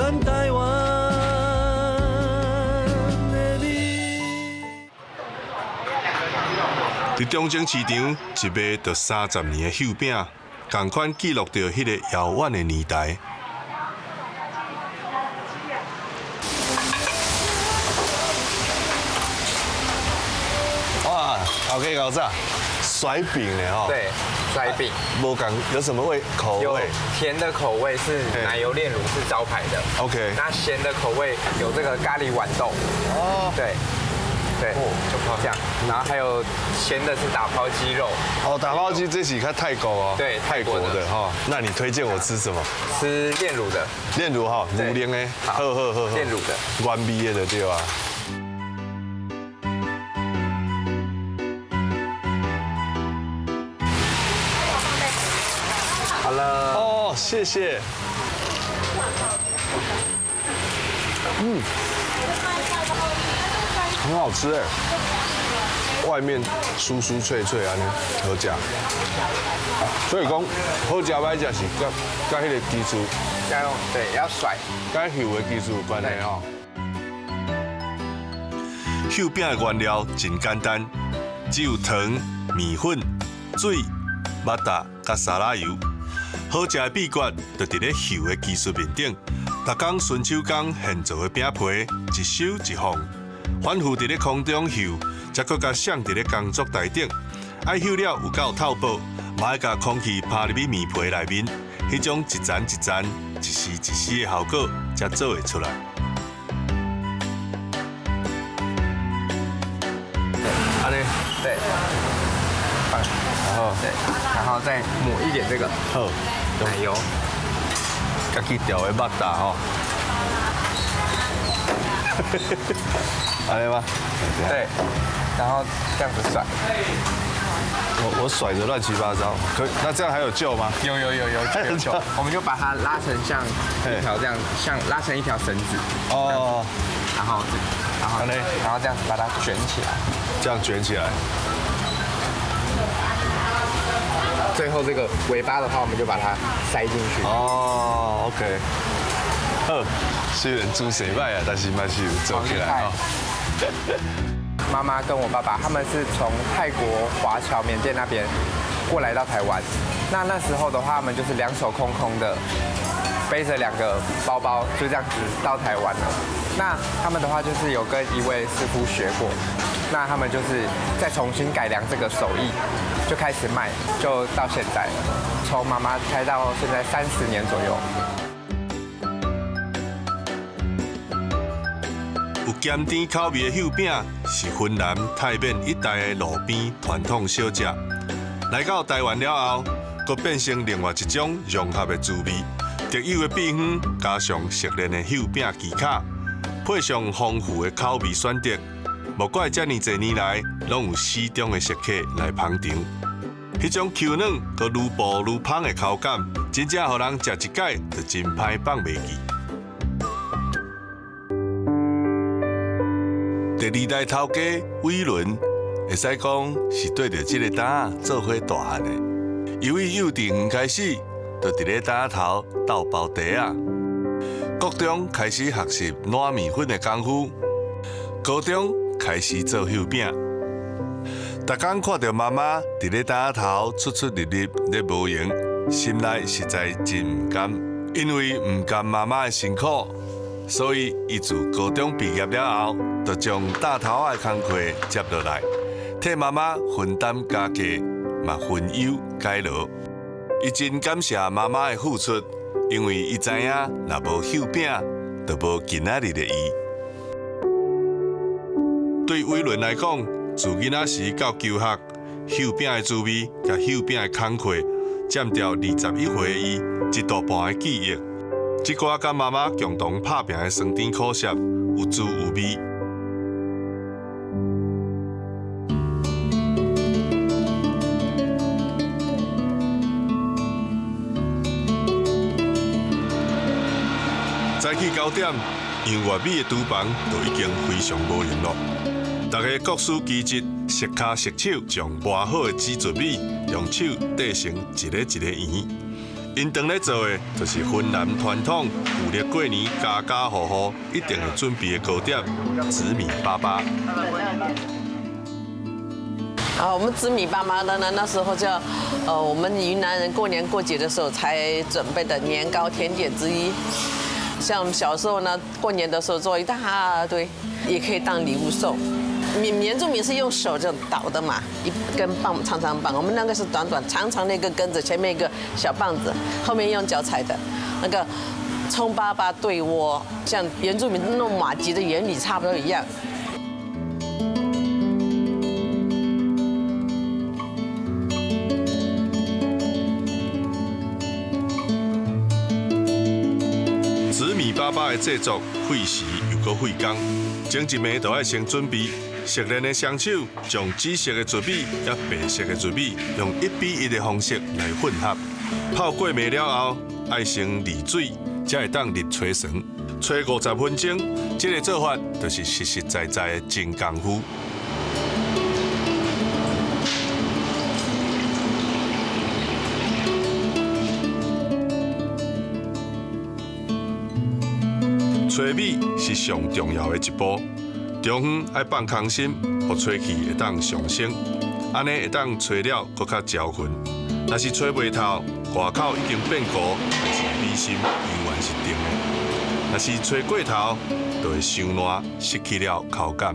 咱台灣的美。佇中正市場一賣就30年的繡餅，仝款記錄著彼個遙遠的年代。哇，頭家𠢕早，甩餅呢吼？對，甩餅。無仝有什麼味口味？有甜的口味是奶油煉乳是招牌的。 OK。那鹹的口味有這個咖喱豌豆。哦。對。對，就這樣。然後還有鹹的是打拋雞肉。哦，打拋雞這是較泰國哦。對，泰國的哈。那你推薦我吃什麼？吃煉乳的。煉乳哈，牛奶的。好，好，好，好。煉乳的。原味的就對啊。好了。哦，謝謝。嗯。很好吃哎，外面酥酥脆脆按呢，好食。所以講好食歹食是佮佮彼个技術，要用對，要甩，佮繡的技術有關係吼。繡餅的原料真簡單，只有糖、麵粉、水、肉燥佮沙拉油。好食的秘訣就佇咧繡的技術面頂，逐工純手工現做的餅皮，一收一放。反覆佇咧空中繡，才閣共送佇咧工作台頂。愛繡了有夠透薄，嘛愛共空氣拋入去麵皮內面，彼種一層一層、一絲一絲的效果，才做會出來。按呢？對。好。對，然後再抹一點這個。好。奶油。家己調的肉燥吼。按呢嗎？對，然後這樣子甩。我甩得亂七八糟，可那這樣還有救嗎？有有有有有救，我們就把它拉成像一條這樣，像拉成一條繩子。哦。然後，然後，然後這樣子把它捲起來。這樣捲起來。最後這個尾巴的話，我們就把它塞進去。哦，OK。好，雖然姿勢䆀啊，但是嘛是有做起來哦。媽媽跟我爸爸他們是從泰國華僑緬甸那邊過來到台灣。那那時候的話，他們就是兩手空空的，背着兩個包包，就這樣子到台灣了。那他們的話就是有跟一位師傅學過，那他們就是再重新改良這個手藝，就開始賣，就到現在了。從媽媽開到現在30年左右。有鹹甜口味的繡餅是雲南泰緬一帶的路邊傳統小食。來到台灣了後，閣變成另外一種融合的滋味。特有的秘方加上熟練的繡餅技巧，配上豐富的口味選擇，莫怪遮爾濟年來，攏有死忠的食客來捧場。彼種 Q 軟閣愈薄愈芳的口感，真正予人食一擺就真歹放袂記。第二代頭家偉倫，會使講是綴著這個擔仔做伙大漢的。由伊幼稚園開始，就佇咧擔仔頭鬥包袋仔。國中開始學習撋麵粉的功夫，高中開始做繡餅。逐工看著媽媽佇咧擔仔頭出出入入咧無閒，心內實在真毋甘，因為毋甘媽媽的辛苦。所以，伊自高中畢業了後，就將擔頭仔的工課接落來，替媽媽分擔家計，嘛分憂解勞。伊真感謝媽媽的付出，因為伊知影，若無繡餅，就無今仔日的伊。對偉倫來講，自囡仔時到求學，繡餅的滋味佮繡餅的工課，佔掉21歲的伊一大半的記憶。這寡佮媽媽共同拍拚的酸甜苦澀，有滋有味。早起9點，楊月美的廚房就已經非常無閒囉。大家各司其職，熟跤熟手，將磨好的紫糯米用手塊成一个一个圓。𪜶當咧做的，就是雲南傳統舊曆過年家家戶戶一定會準備的糕點——紫米粑粑。啊，我們紫米粑粑呢，那時候叫，我們雲南人過年過節的時候才準備的年糕甜點之一。像我們小時候呢，過年的時候做一大堆，也可以當禮物送。原住民是用手這樣搗的嘛，一根棒長長棒，我們那個是短短長長的一個根子，前面一個小棒子，後面用腳踩的，那個蔥粑粑對窩，像原住民弄麻糬的原理差不多一樣。紫米粑粑的製作費時又閣費工，前一暝就愛先準備。熟練的雙手將紫色的糯米佮白色的糯米用1比1的方式來混合，泡過暝了後，愛先濾水，才會當入炊床，炊50分鐘。這個做法就是實實在在的真功夫。炊米是上重要的一步。中昏愛放空心，予炊氣會當上升，按呢會當炊了閣較焦勻。若是炊袂透，外口已經變糊，但是米心猶原是甜的。若是炊過頭，就會傷爛，失去了口感。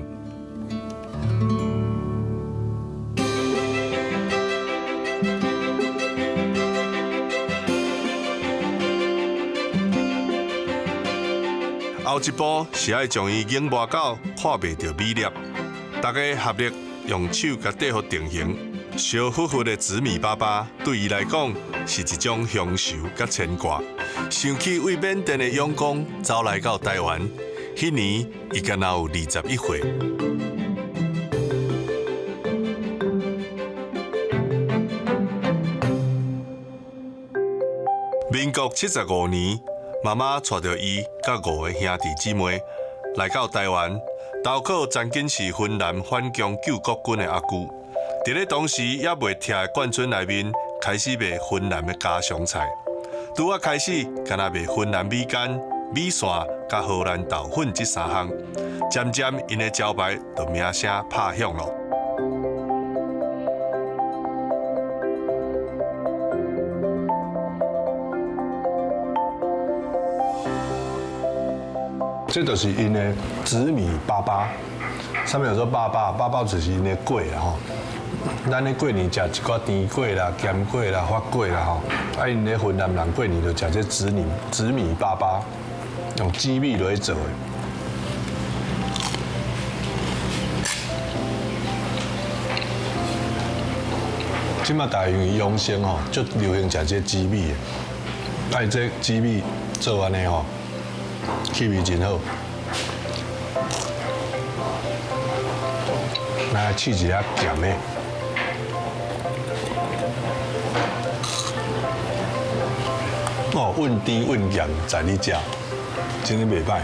後一步是愛將伊研磨到看袂著米粒，大家合力用手共綴予定型。燒乎乎的紫米粑粑對伊來講是一種鄉愁佮牽掛。想起為緬甸的傭工走來到台灣，彼年伊敢若有21歲。民國75年，媽媽帶著伊佮5個兄弟姊妹來到台灣，投靠曾經是雲南反共救國軍的阿舅。佇咧當時猶未拆的眷村內面，開始賣雲南的家常菜。拄仔開始，敢若賣雲南米干、米線、佮荷蘭豆粉這三項，漸漸𪜶的招牌就名聲拍響囉。這就是𪜶的紫米粑粑，上面有說粑粑，粑粑就是𪜶的粿啦吼。咱咧過年食一寡甜粿啦、鹹粿啦、發粿啦吼，啊𪜶咧雲南人過年就食這紫米粑粑，用紫米來做的。這馬大家因為養生吼，足流行食這紫米的，啊，伊這紫米做按呢吼，氣味真好。來試一下鹹的。哦，穩甜穩鹹在你遮，真的袂歹。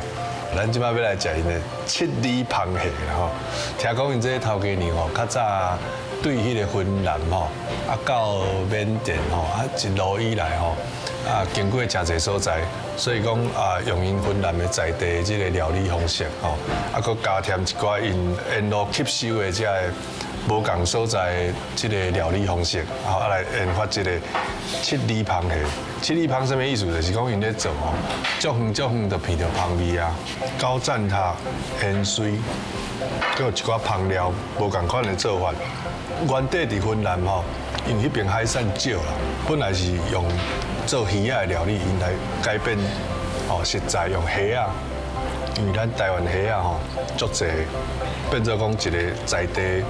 咱這擺欲來食𪜶的七里芳蝦啦吼。聽講𪜶這个頭家娘吼，較早對彼个雲南吼，啊到緬甸吼，啊一路以來吼，啊經過誠濟所在，所以講啊用𪜶雲南的在地的這个料理方式吼，啊閣加添一寡𪜶沿路吸收的這个無仝所在的這个料理方式，啊來研發這個七里芳蝦。七里芳啥物意思？就是講𪜶咧做吼，足遠足遠就聞著芳味啊。高贊塔、芫荽，閣有一寡芳料，無仝款的做法。原底佇雲南吼，因為彼邊海產少啦，本來是用做魚仔的料理，𪜶來改變哦，實在用蝦仔，因為咱台灣蝦仔吼足濟，變做講一個在地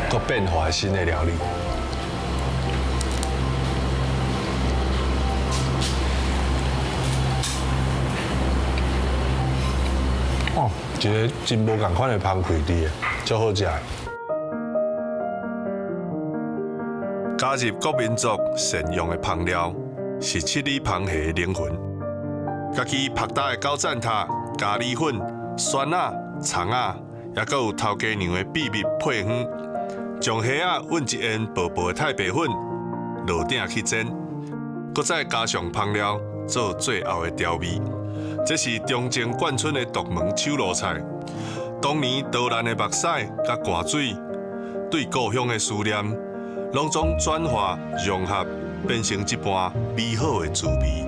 閣變化的新的料理。哦，一個真無仝款的芳氣佇的，足好食的。加入各民族善用的芳料，是七里芳蝦的靈魂。家己曝焦的九層塔、咖喱粉、酸仔、蔥仔，抑閣有頭家娘的秘密配方，將蝦仔混一淹薄薄的太白粉，落鼎去煎，閣再加上芳料做最後的調味。這是中正貫春的獨門手路菜。當年逃難的目屎佮汗水，對故鄉的思念，攏總轉化融合，變成這盤美好的滋味。